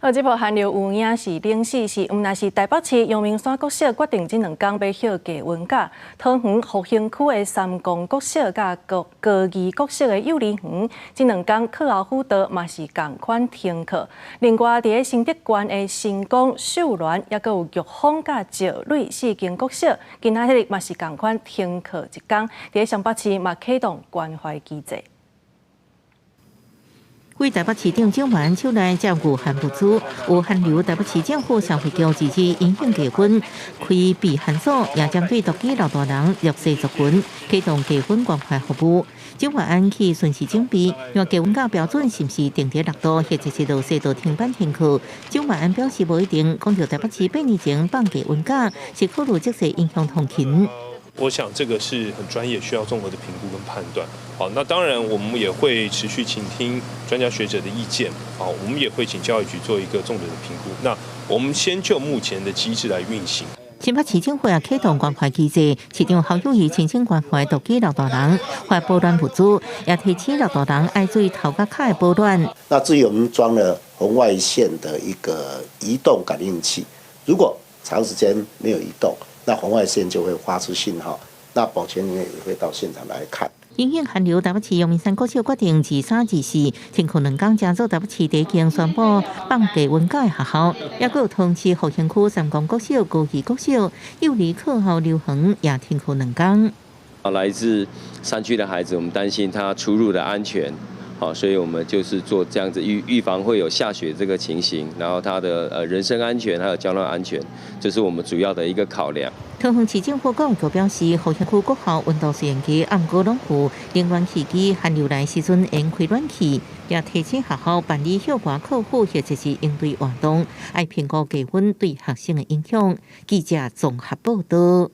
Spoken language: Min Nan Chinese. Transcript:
啊，這波寒流有影是冷死死，毋但是台北市陽明山國小決定這兩工欲歇低溫假，桃園復興區的三光國小佮高高義國小的幼兒園，這兩工課後輔導嘛是仝款停課。另外，佇咧新竹縣的新光、秀巒，抑閣有玉峰佮石磊四間國小，今仔日嘛是仝款停課一工。佇咧雙北市嘛啟動關懷機制。為台北市長蔣萬安手內接御寒物資，有寒流，台北市政府社會局自治因應低溫，開避寒所，也針對獨居老大人弱勢族群，啟動低溫關懷服務。蔣萬安去巡視準備，因為低溫假標準是毋是定佇6度，或者是落雪就停班停課。蔣萬安表示無一定，講著台北市8年前放低溫假，是考慮這些影響通勤。我想這個是很專業，需要綜合的評估跟判斷。好，那當然我們也會持續傾聽專家學者的意見。好，我們也會請教育局做一個綜合的評估。那我們先就目前的機制來運行。新北市政府也啟動關懷機制，市長侯友宜親身關懷獨居老大人，發保暖物資，也提醒老大人愛注意頭殼跤會保暖。那至於我們裝了紅外線的一個移動感應器，如果長時間沒有移動，那紅外線就會發出信號，那保全人員也會到現場來看。因應寒流，台北市陽明山國小決定二三二四停課兩工，成做台北市第一間宣布放低溫假的學校，抑閣有通知復興區三光國小、高義國小、幼兒課後留園也停課兩工。啊，來自山區的孩子，我們擔心他出入的安全。好，所以我們就是做這樣子預防會有下雪這個情形，然後他的人身安全還有交通安全，這是我們主要的一個考量。桃園市政府廣告表示，復興區國校溫度試驗機按過攏有冷暖氣機，寒流來時陣會開暖氣，也提醒學校辦理歇寒課輔或者是應對活動，愛評估低溫對學生的影響。記者綜合報道。